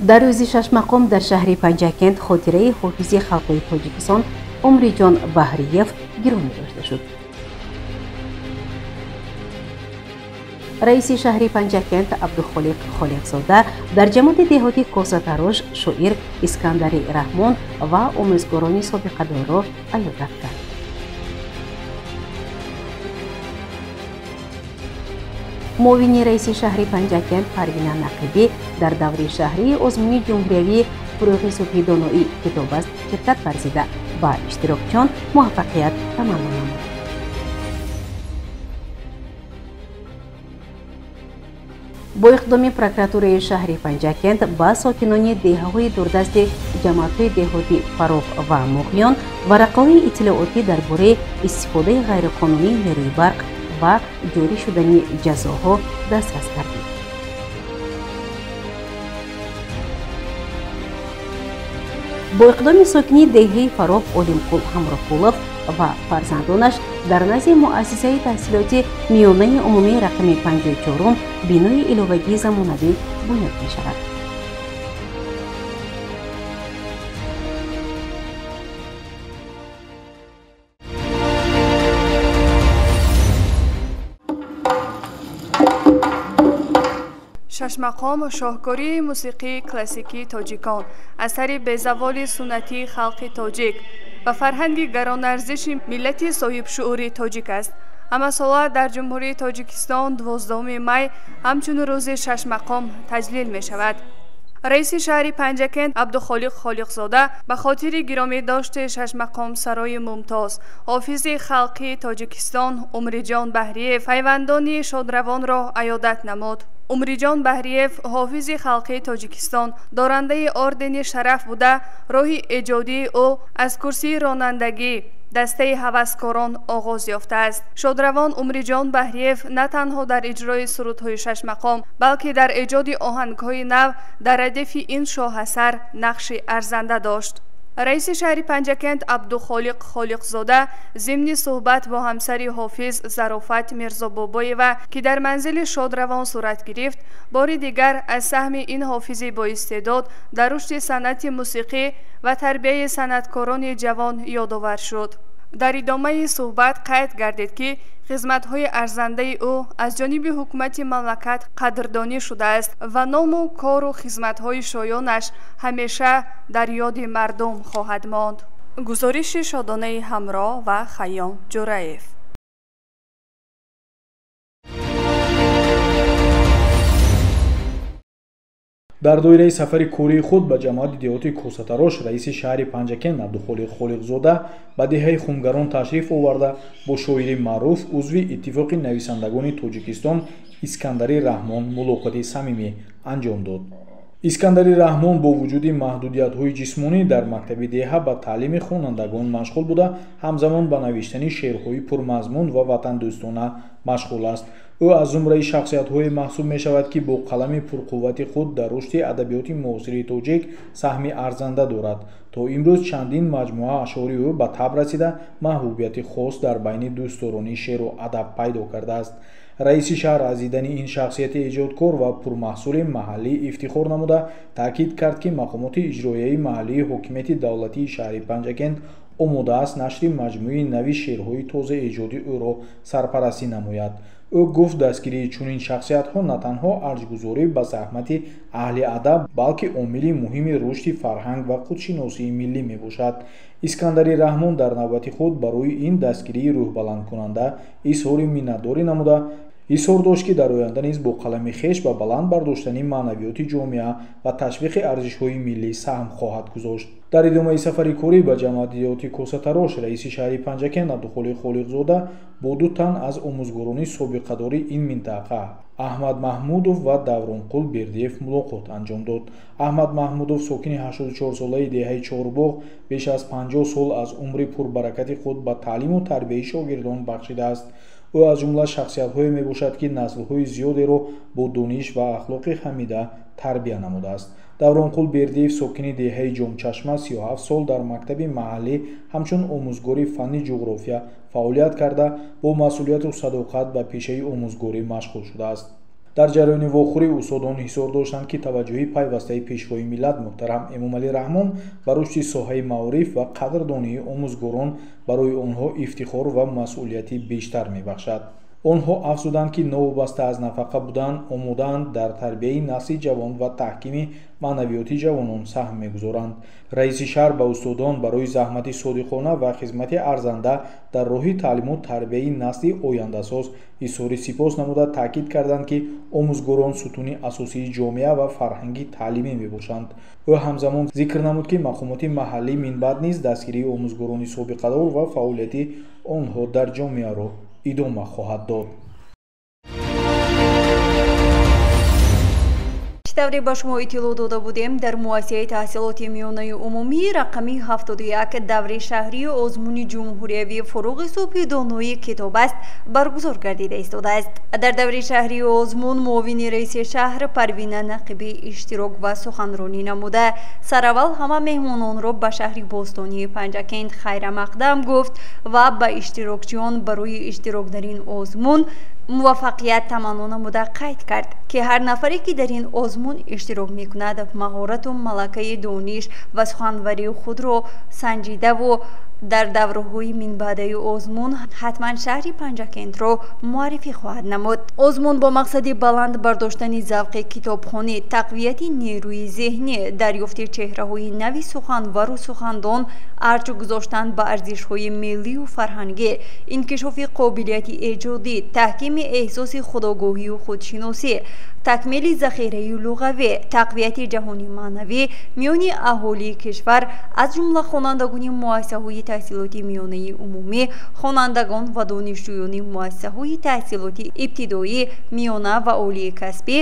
Дар рӯзи шашмақом дар шаҳри Панҷакент хотираи ҳофизи халқии Тоҷикистон Умриҷон Баҳриев гиромӣ дошта шуд. Раиси шаҳри Панҷакент Абдухолиқ Холиқзода дар ҷамоати деҳоти Косатарош шоир Искандари Раҳмон ва омӯзгорони собиқадорро аёдат кард. Муовини раиси шаҳри Панҷакент Парвина Нақибӣ дар даври шаҳрии озмуни ҷумҳуриявии «Фурӯғи субҳи доноӣ китоб аст» ширкат варзида ба иштирокчиён муваффақият таманно намуд. Бо иқдоми прокуратураи шаҳри Панҷакент ба сокинони деҳаҳои дурдасти ҷамоатҳои деҳоти Фароб ва Муғиён варақаҳои иттилоотӣ дар бораи истифодаи ғайриқонунии нерӯи барқ ва ҷорӣ шудани ҷазоҳо дастрас кардид. Бо иқдоми сокини деҳаи Фароб Олимқул Ҳамроқулов ва фарзандонаш дар назди муассисаи таҳсилоти миёнаи умумии рақами 54 бинои иловагии замонавӣ бунёд мешавад. Шашмақом шоҳкории мусиқии классикии тоҷикон, асари безаволи суннатии халқи тоҷик ва фарҳанги гаронарзиши миллати соҳибшуъури тоҷик аст. Ҳамасола дар Ҷумҳурии Тоҷикистон 12 май ҳамчун рӯзи шашмақом таҷлил мешавад. Раиси шаҳри Панҷакент Абдухолиқ Холиқзода ба хотири гиромӣ дошти шашмақомсарои мумтоз, ҳофизи халқии Тоҷикистон Умриҷон Баҳриев пайвандони шодравонро аёдат намуд. Умриҷон Баҳриев ҳофизи халқии Тоҷикистон, дорандаи ордени шараф буда, роҳи эҷодии ӯ аз курсии ронандагӣ, дастаи ҳаваскорон оғоз ёфтааст. Шодравон Умриҷон Баҳриев на танҳо дар иҷрои сурудҳои шашмақом, балки дар эҷоди оҳангҳои нав дар радифи ин шоҳасар нақши арзанда дошт. Раиси шаҳри Панҷакент Абдухолиқ Холиқзода зимни суҳбат бо ҳамсари ҳофиз Зарофат Мирзобобоева, ки дар манзили шодравон сурат гирифт, бори дигар аз саҳми ин ҳофизи боистеъдод дар рушди санъати мусиқӣ ва тарбияи санъаткорони ҷавон ёдовар шуд. Дар идомаи суҳбат қайд гардид, ки хизматҳои арзандаи ӯ аз ҷониби ҳукумати мамлакат қадрдонӣ шудааст ва ному кору хизматҳои шоёнаш ҳамеша дар ёди мардум хоҳад монд. Гузориши Шодонаи Ҳамроҳ ва Хайём Ҷураев. Дар доираи сафари кории худ ба ҷамоати деҳоти Косатарош раиси шаҳри Панҷакент Абдухолиқ Холиқзода ба деҳаи Хумгарон ташриф оварда бо шоири маъруф, узви Иттифоқи нависандагони Тоҷикистон Искандари Раҳмон мулоқоти самимӣ анҷом дод. Искандари Раҳмон бо вуҷуди маҳдудиятҳои ҷисмонӣ дар мактаби деҳа ба таълими хонандагон машғул буда, ҳамзамон ба навиштани шеърҳои пурмазмун ва ватандӯстона машғул аст. Ӯ аз зумраи шахсиятҳое маҳсуб мешавад, ки бо қалами пурқуввати худ дар рушди адабиёти муосири тоҷик саҳми арзанда дорад. То имрӯз чандин маҷмӯа ашъори ӯ ба таб расида, маҳбубияти хос дар байни дӯстдорони шеъру адаб пайдо кардааст. Раиси шаҳр аз дидани ин шахсияти эҷодкор ва пурмаҳсули маҳаллӣ ифтихор намуда, таъкид кард, ки мақомоти иҷроияи маҳаллии ҳокимияти давлатии шаҳри Панҷакент омода аст нашри маҷмӯи нави шеърҳои тозаэҷоди ӯро сарпарастӣ намояд. Ӯ гуфт, дастгирии чунин шахсиятҳо на танҳо арҷгузорӣ ба заҳмати аҳли адаб, балки омили муҳими рушди фарҳанг ва худшиносии миллӣ мебошад. Искандари Раҳмон дар навбати худ барои ин дастгирии рӯҳбаландкунанда изҳори миннатдорӣ намуда, изҳор дошт, ки дар оянда низ бо қалами хеш ба баланд бардоштани маънавиёти ҷомеа ва ташвиқи арзишҳои миллӣ саҳм хоҳад гузошт. Дар идомаи сафари корӣ ба ҷамоати деҳоти Косатарош раиси шаҳри Панҷакент Абдухолиқ Холиқзода бо ду тан аз омӯзгорони собиқадори ин минтақа Аҳмад Маҳмудов ва Давронқул Бердиев мулоқот анҷом дод. Аҳмад Маҳмудов, сокини 84-солаи деҳаи Чорбоғ, беш аз 50 сол аз умри пурбаракати худ ба таълиму тарбияи шогирдон бахшидааст. Ӯ аз ҷумла шахсиятҳое мебошад, ки наслҳои зиёдеро бо дониш ва ахлоқи ҳамида тарбия намудааст. Давронқул Бердиев, сокини деҳаи Ҷомчашма, 37 сол дар мактаби маҳаллӣ ҳамчун омӯзгори фанни ҷуғрофия фаъолият карда, бо масъулияту садоқат ба пешаи омӯзгорӣ машғул шудааст. Дар ҷараёни вохӯрӣ устодон ҳисор доштанд, ки таваҷҷӯҳи пайвастаи пешвои миллат муҳтарам Эмомалӣ Раҳмон ба рушди соҳаи маориф ва қадрдонии омӯзгорон барои онҳо ифтихор ва масъулияти бештар мебахшад. Онҳо афзуданд, ки новобаста аз нафақа будан омодаанд дар тарбияи насли ҷавон ва таҳкими маънавиёти ҷавонон саҳм мегузоранд. Раиси шаҳр ба устодон барои заҳмати содиқона ва хизмати арзанда дар роҳи таълиму тарбияи насли ояндасоз изҳори сипос намуда таъкид карданд, ки омӯзгорон сутуни асосии ҷомеа ва фарҳанги таълимӣ мебошанд. Ӯ ҳамзамон зикр намуд, ки мақомоти маҳаллӣ минбаъд низ дастгирии омӯзгорони собиқадор ва фаъолияти онҳо дар ҷомеаро идома хоҳад дод. Тавре ба шумо иттилоъ дода будем, дар муассисаи таҳсилоти миёнаи умумӣ рақами 71 даври шаҳрии озмуни ҷумҳуриявии фуруғи субҳи донои китоб аст баргузор гардида истодааст. Дар даври шаҳрии озмун муовини раиси шаҳр Парвина Нақибӣ иштирок ва суханронӣ намуда, сараввал ҳама меҳмононро ба шаҳри бостонии Панҷакент хайрамақдам гуфт ва ба иштирокчиён барои иштирок дар ин озмун муваффақият таманно намуда қайд кард, ки ҳар нафаре ки дар ин озмун иштирок мекунад, маҳорату малакаи дониш ва суханварии худро санҷидаву дар давраҳои минбаъдаи озмун ҳатман шаҳри Панҷакентро муаррифӣ хоҳад намуд. Озмун бо мақсади баланд бардоштани завқи китобхонӣ, тақвияти нерӯи зеҳнӣ, дарёфти чеҳраҳои нави суханвару сухандон, арҷ гузоштан ба арзишҳои миллию фарҳангӣ, инкишофи қобилияти эҷодӣ, таҳкими эҳсоси худогоҳию худшиносӣ, такмили захираи луғавӣ, тақвияти ҷаҳони маънавӣ миёни аҳолии кишвар, аз ҷумла хонандагони муассисаҳои таҳсилоти миёнаи умумӣ, хонандагон ва донишҷӯёни муассисаҳои таҳсилоти ибтидоӣ, миёна ва олии касбӣ,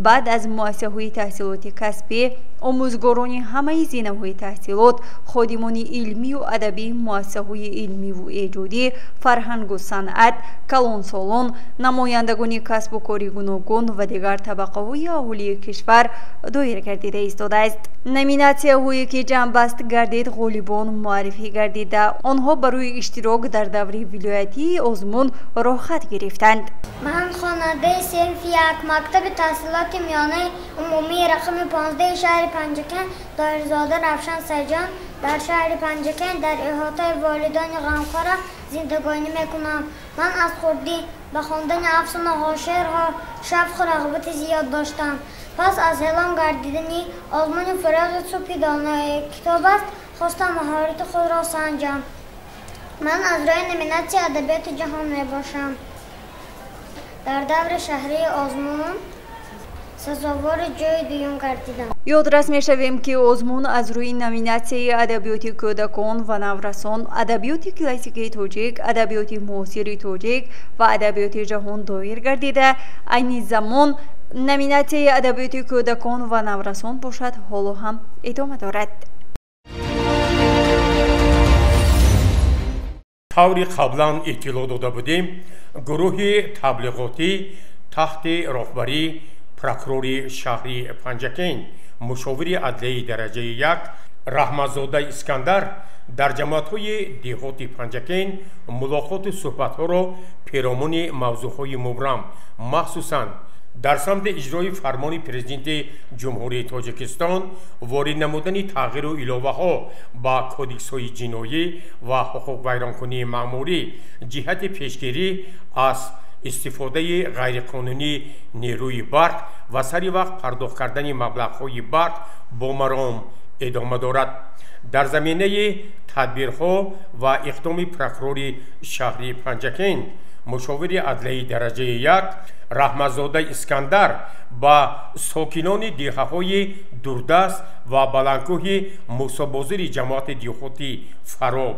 баъд аз муассисаҳои таҳсилоти касбӣ, омӯзгорони ҳамаи зинаҳои таҳсилот, ходимони илмию адабии муассисаҳои илмиву эҷодӣ, фарҳангу санъат, калонсолон, намояндагони касбу кори гуногун ва дигар табақаҳои аҳолии кишвар доир гардида истодааст. Номинатсияҳое ки ҷамъбаст гардид, ғолибон муаррифӣ гардида, онҳо барои иштирок дар даври вилоятии озмун роҳхат гирифтанд. Ман хонандаи синфи як мактаби таҳсилоти миёнаи умумии рақами 15 шаҳри Панҷакент Доирзода Равшан Сайҷон дар шаҳри Панҷакент дар иҳотаи волидони ғамхора зиндагонӣ мекунам. Ман аз хурдӣ ба хондани афсонаҳо, шеърҳо шавқу рағбати зиёд доштам. Пас аз эълон гардидани озмуни фуруғи субҳи донои китоб аст, хостам маҳорати худро санҷам. Ман аз рӯи номинатсияи адабиёти ҷаҳон мебошам. Дар даври шаҳрии озмун сазовори ҷойи дуюм гардидам. Ёдрас мешавем, ки озмун аз рӯи номинатсияи адабиёти кӯдакон ва наврасон, адабиёти классикии тоҷик, адабиёти муосири тоҷик ва адабиёти ҷаҳон доир гардида, айни замон номинатсияи адабиёти кӯдакон ва наврасон бошад ҳоло ҳам идома дорад. Таври қаблан иттилоъ дода будем, гурӯҳи таблиғотӣ таҳти роҳбарии прокурори шаҳри Панҷакент, мушовири адлияи дараҷаи 1 Раҳматзода Искандар дар ҷамоатҳои деҳоти Панҷакент мулоқоту суҳбатҳоро перомуни мавзӯъҳои мубрам, махсусан дар самти иҷрои фармони президенти Ҷумҳурии Тоҷикистон, ворид намудани тағйиру иловаҳо ба кодексҳои ҷиноӣ ва ҳуқуқвайронкунии маъмурӣ ҷиҳати пешгирӣ аз истифодаи ғайриқонунии нерӯи барқ ва сари вақт пардохт кардани маблағҳои барқ бо маром идома дорад. Дар заминаи тадбирҳо ва иқдоми прокурори шаҳри Панҷакент, мушовири адлияи дараҷаи 1 Раҳматзода Искандар ба сокинони деҳаҳои дурдаст ва баландкӯҳи Мусобозири ҷамоати деҳоти Фароб,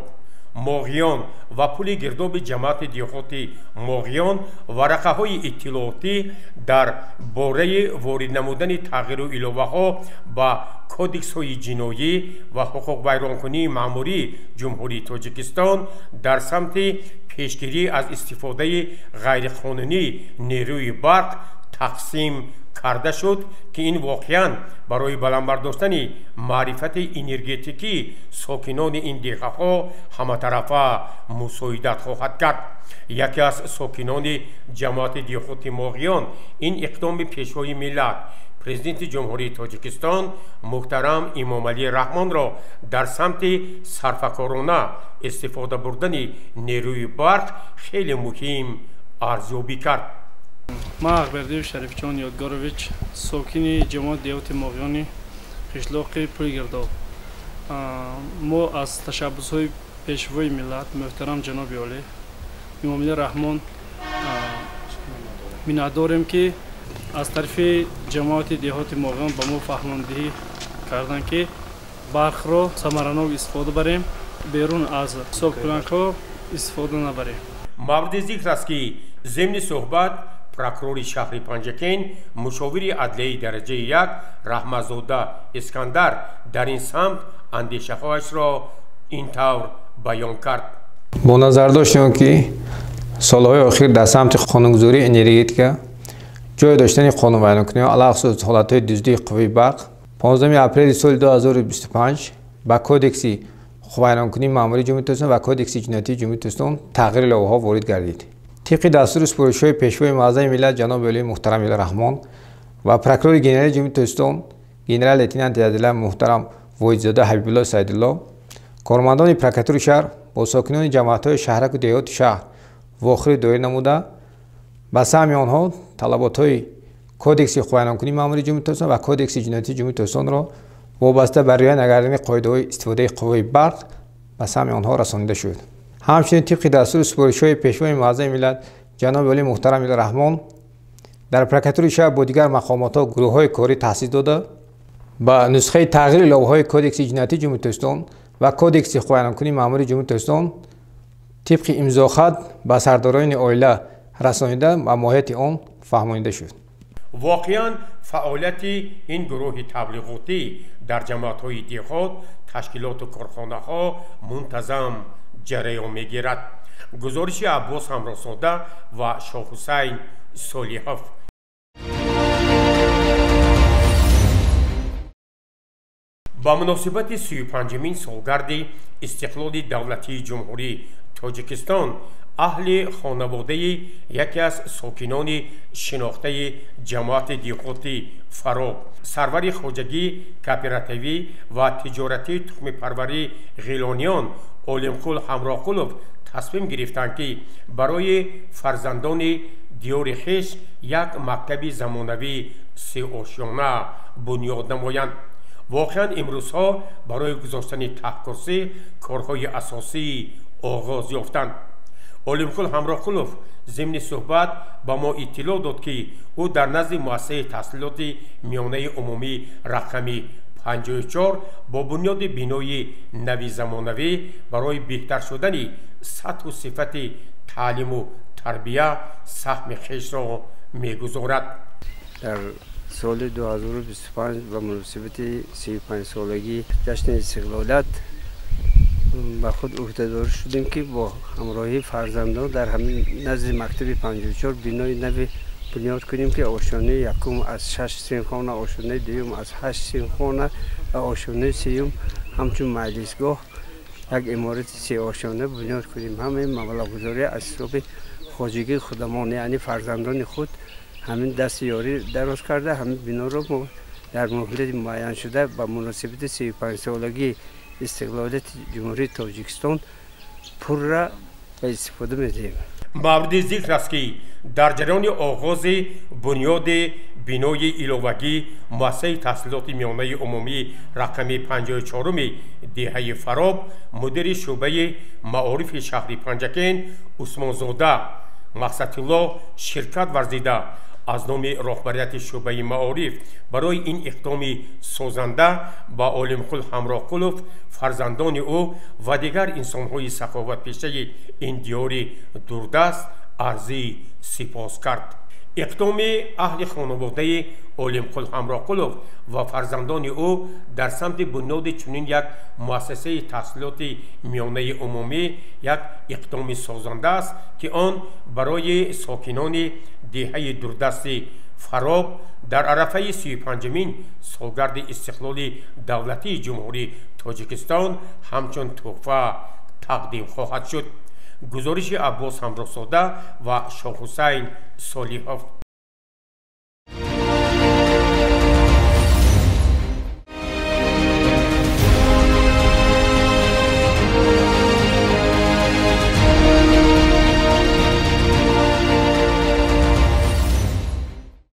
Моғиён ва пули гирдоби ҷамоати деҳоти Моғиён варақаҳои иттилоотӣ дар бораи ворид намудани тағйиру иловаҳо ба кодексҳои ҷиноӣ ва ҳуқуқвайронкунии маъмурии Ҷумҳурии Тоҷикистон дар самти пешгирӣ аз истифодаи ғайриқонунии нерӯи барқ тақсим карда шуд, ки ин воқеан барои баланд бардоштани маърифати энергетикии сокинони ин деҳаҳо ҳаматарафа мусоидат хоҳад кард. Яке аз сокинони ҷамоати деҳоти Моғиён ин иқдоми Пешвои миллат, Президенти Ҷумҳурии Тоҷикистон муҳтарам Эмомалӣ Раҳмонро дар самти сарфакорона истифода бурдани нерӯи барқ хеле муҳим арзёбӣ кард. Ман Ақбердиев Шарифҷон Ёдгорович, сокини ҷамоати деҳоти Моғиёни қишлоқи Пулгирдоб. Мо аз ташаббусҳои Пешвои миллат муҳтарам ҷаноби олӣ Эмомалӣ Раҳмон миннатдорем, ки аз тарафи ҷамоати деҳоти Моғиён ба мо фаҳмондиҳӣ карданд, ки барқро самаранок истифода барем, берун аз ҳисобкунакҳо истифода набарем. Мавриди зикр аст, ки зимни суҳбат прокурори шаҳри Панҷакент, мушовири адлияи дараҷаи як Раҳматзода Искандар дар ин самт андешаҳояшро ин тавр баён кард. Бо назардошти он ки солҳои охир дар самти қонунгузории энергетика ҷой доштани қонунвайронкуниҳо, алахусус ҳолатҳои дуздии қувваи барқ, 15 апрели соли 2025 ба Кодекси ҳуқуқвайронкунии маъмурии Ҷумҳурии Тоҷикистон ва Кодекси ҷиноятии Ҷумҳурии Тоҷикистон тағйири иловаҳо ворид гардид. Тибқи дастуру супоришҳои Пешвои муаззами миллат ҷаноби олии муҳтарам Эмомалӣ Раҳмон ва прокурори генералии Ҷумҳурии Тоҷикистон генерал-лейтенанти адлия муҳтарам Воҳидзода Ҳабибулло Саидулло, кормандони прокуратураи шаҳр бо сокинони ҷамоатҳои шаҳраку деҳоти шаҳр вохӯрӣ доир намуда, ба саҳми онҳо талаботҳои Кодекси ҳуқуқвайронкунии маъмурии Ҷумҳурии Тоҷикистон ва Кодекси ҷиноятии Ҷумҳурии Тоҷикистонро вобаста ба риоя накардани қоидаҳои истифодаи қувваи барқ ба саҳми онҳо расонида шуд. Ҳамчунин тибқи дастуру супоришҳои Пешвои муаззами миллат ҷаноби олии муҳтарам Эмомалӣ Раҳмон дар прокуратураи шаҳр бо дигар мақомотҳо гурӯҳҳои корӣ таъсис дода, ба нусхаи тағйири иловаҳои Кодекси ҷиноятии Ҷумҳурии Тоҷикистон ва Кодекси ҳуқуқвайронкунии маъмурии Ҷумҳурии Тоҷикистон тибқи имзохат ба сардорони оила расонида ва моҳияти он фаҳмонида шуд. Воқеан фаъолияти ин гурӯҳи таблиғотӣ дар ҷамоатҳои деҳот, ташкилоту корхонаҳо мунтазам ҷараён мегирад. Гузориши Аббос Ҳамроҳзода ва Шоҳҳусайн Солиҳов. Ба муносибати 35-мин солгарди истиқлоли давлатии Ҷумҳурии Тоҷикистон аҳли хонаводаи яке аз сокинони шинохтаи ҷамоати деҳоти Фароб, сарвари хоҷагии кооперативӣ ва тиҷоратии тухмипарварӣ Ғилониён Олимқул Ҳамроҳқулов тасмим гирифтанд, ки барои фарзандони диёри хеш як мактаби замонавии сеошёна бунёд намоянд. Воқеан имрӯзҳо барои гузоштани таҳкурсӣ корҳои асосӣ оғоз ёфтанд. Олимқул Ҳамроҳқулов зимни суҳбат ба мо иттилоъ дод, ки ӯ дар назди муассисаи таҳсилоти миёнаи умумӣ рақами 54 бо бунёди бинои нави замонавӣ барои беҳтар шудани сатҳу сифати таълиму тарбия саҳми хешро мегузорад. Дар соли 2025 ба муносибати 35-солагии ҷашни истиқлолият ба худ ӯҳдадор шудем, ки бо ҳамроҳии фарзандон дар ҳамин назди мактаби 54 бинои нави бунёд кунем, ки ошёнаи якум аз 6 синфхона, ошёнаи дуюм аз 8 синфхона ва ошёнаи сеюм ҳамчун маҷлисгоҳ як иморати сеошёна бунёд кунем. Ҳамаи маблағгузорӣ аз ҳисоби хоҷагии худамон, яъне фарзандони худ ҳамин дасти ёрӣ дароз карда, ҳамин биноро мо дар муҳлати муайяншуда ба муносибати 35-солагии истиқлолияти Ҷумҳурии Тоҷикистон пурра ба истифода медиҳем. Мавриди зикр аст, ки дар ҷараёни оғози бунёди бинои иловагӣ муассисаи таҳсилоти миёнаи умумӣ рақами 54-уми деҳаи Фароб, мудири шӯъбаи маорифи шаҳри Панҷакент Усмонзода Мақсадулло ширкат варзида, аз номи роҳбарияти шӯъбаи маориф барои ин иқдоми созанда ба Олимқул Ҳамроҳқулов, фарзандони ӯ ва дигар инсонҳои саховатпешаи ин диёри дурдаст арзии сипос кард. Иқдоми аҳли хонаводаи Олимқул Ҳамроҳқулов ва фарзандони ӯ дар самти бунёди чунин як муассисаи таҳсилоти миёнаи умумӣ як иқдоми созанда аст, ки он барои сокинони деҳаи дурдасти Фароб дар арафаи 35-мин солгарди истиқлоли давлатии Ҷумҳурии Тоҷикистон ҳамчун тӯҳфа тақдим хоҳад шуд. Гузориши Аббос Ҳамроҳзода ва Шоҳҳусайн Солиҳов.